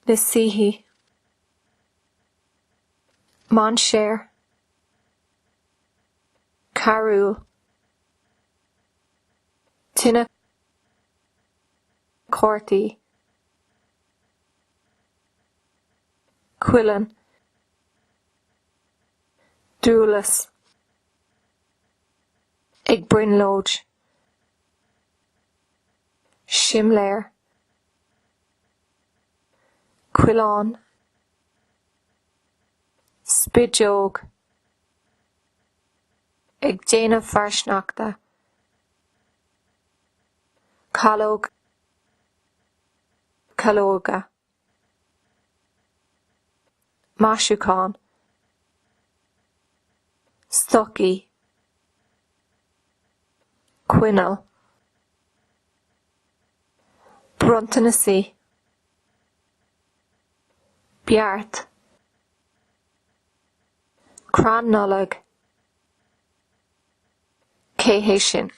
Na soithí. Mainséar. Carúil. Tine cártaí. Cuileann. Drualus. Ag brionglóid. Simléar. Coileán. Spideog. Ag déanamh fear sneachta. Calóg calóga. Maisiúchán. Stocaí. Coinneal. Bronntanaisí. Beart. Crann Nollag. Cé hé sin?